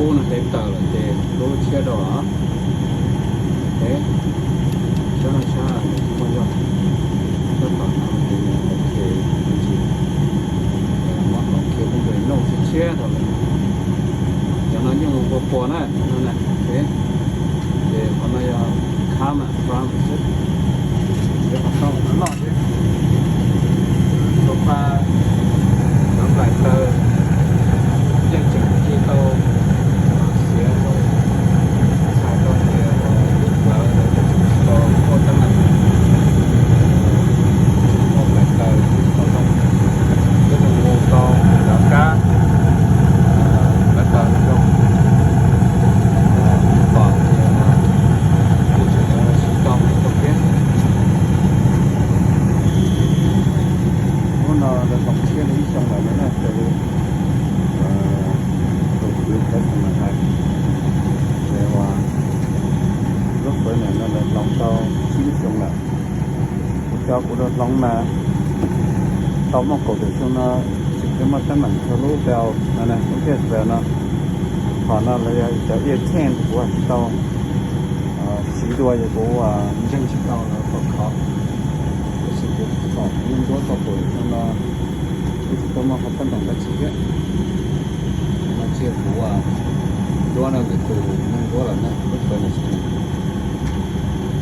Lub no hle tawm lawm ces lub tshiab rau os. Sab no sab, tab tom no ces nws ok, muab qhov khiav pub nws noj tshiab tshiab rau lawm. Cov no yeej quas quas na, ces qhov no yog come from xwb, yog qhov no noj xwb. Tau pa cov nplaim taws yeej tseem ci tau xiav, txhais tau tias lub plawv lawv tseem tsis tau muaj teeb meem, tseem muaj nplaim taws tau zoo, lub zoo mus tau cov kab, lawv taws zoo, pom tias no yeej tseem siv tau tau thiab. Lub no lawv hloov tshiab li ib xyoo lawm no na, raws li tus kwv cov tus nas hais, ces uas lub fawv ntawm no lawv hloov tau tsib lub xyoo lawm. Kuv cov kuv rau hloov mas tau muaj kaum tawm xyoo no tseem muaj teeb meem txog lub bell no, lub thiaj bell no. Qhov no lawv yog cov ear tent kuv tsis tau siv dua ces kuv ntseeg tsis tau lawv